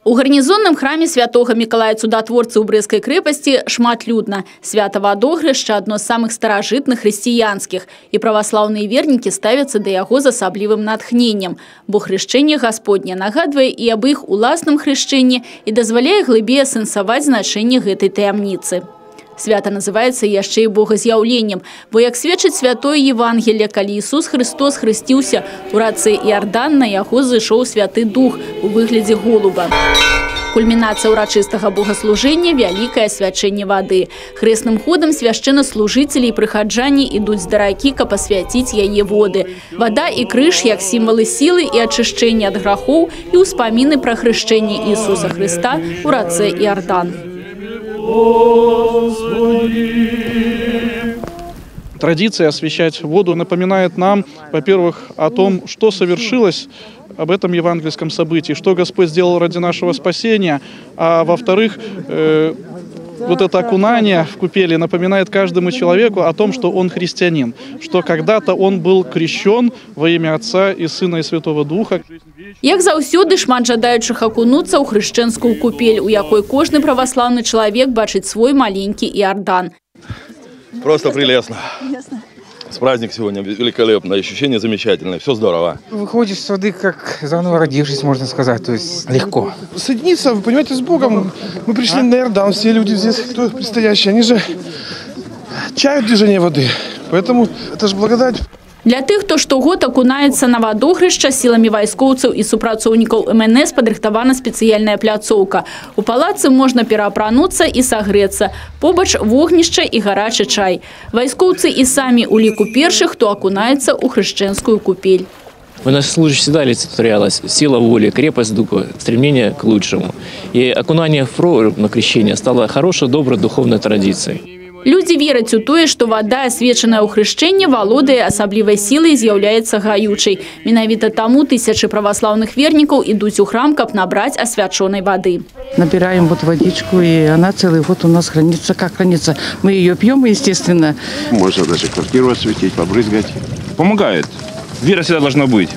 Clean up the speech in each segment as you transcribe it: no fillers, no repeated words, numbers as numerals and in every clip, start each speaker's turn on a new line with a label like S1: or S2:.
S1: У гарнізонным храме святога Мікалая Цудатворцы ў Брэсцкай крэпасці шматлюдна. Свята Вадохрышча адно з самых старажытных хрысціянскіх. І праваслаўныя вернікі ставяцца да яго з асаблівым натхненнем. Бо хрышчэнне Гасподня нагадвае і аб іх уласным хрышчэнні і дазваляе глыбей асэнсаваць значэнне гэтай таямніцы. Свята называецца яшчэ і богаз'яўленнем, бо, як сведчыць святое Евангелле, калі Ісус Хрыстос хрысціўся ў рацэ Іардан, на яго зышоў Святы Дух у выглядзе голуба. Кульмінацыя ўрачыстага богаслужэння – вялікае асвячэнне вады. Хрэсным ходам свяшчэннаслужыцелі і прыхаджане ідуць да ракі, каб асвяціць яе воды. Вада і крыж як сімвалы сілы і ачышчэння ад грахоў і ўспаміны пра хрышчэнне Ісуса Хрыста ў рацэ Іардан.
S2: Традиция освящать воду напоминает нам, во-первых, о том, что совершилось об этом евангельском событии, что Господь сделал ради нашего спасения, а во-вторых, вот это окунание в купели напоминает каждому человеку о том, что он христианин, что когда-то он был крещен во имя Отца и Сына и Святого Духа.
S1: Як заўсёды, шмат жадаючых акунуцца ў хрышчэнскую купель, у якой кожны праваслаўны чалавек бачыць свой маленькі Іардан.
S3: Просто прелестно. Праздник сегодня великолепный, ощущение замечательное, все здорово.
S4: Выходишь с воды, как заново родившись, можно сказать, то есть легко.
S5: Соединиться, вы понимаете, с Богом. Мы пришли на Иордан, все люди здесь, кто предстоящие, они же чают движение воды, поэтому это же благодать.
S1: Для тых, хто штогод акунаецца на вадохрышча, сіламі вайскоўцаў і супрацоўнікаў МНС падрыхтавана спецыяльная пляцоўка. У палацы можна пераапрануцца і сагрэцца. Побач вогнішча і гарачы чай. Вайскоўцы і самі ў ліку першых, хто акунаецца ў хрышчэнскую купель.
S6: У нас служба всегда олицетворялась сила воли, крепость духа, стремление к лучшему. И окунание в прорубь на крещение стало хорошей, доброй духовной традицией.
S1: Людзі вераць у тое, што вада, асвечаная ў хрышчэнні, валодае асаблівай сілай і з'яўляецца гаючай. Менавіта таму тысячы праваслаўных вернікаў ідуць у храм, каб набраць асвячонай вады.
S7: Набираем вот водичку, и она целый год у нас хранится. Как хранится? Мы ее пьем, естественно.
S8: Можно даже квартиру осветить, побрызгать.
S9: Помогает. Вера всегда должна быть.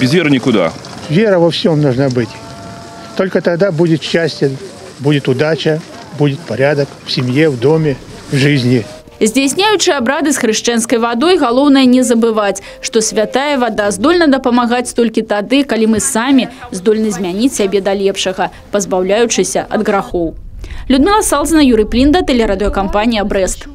S9: Без веры никуда.
S10: Вера во всем должна быть. Только тогда будет счастье, будет удача, будет порядок в семье, в доме, в жизни.
S1: Здзяйсняючы абрады з хрышчэнскай вадой, галоўнае не забываць, што святая вада здольна дапамагаць толькі тады, калі мы самі здольны змяніць сябе да лепшага, пазбаўляючыся ад грахоў. Людмила Салзина, Юрый Плинда, телерадиокомпания «Брест».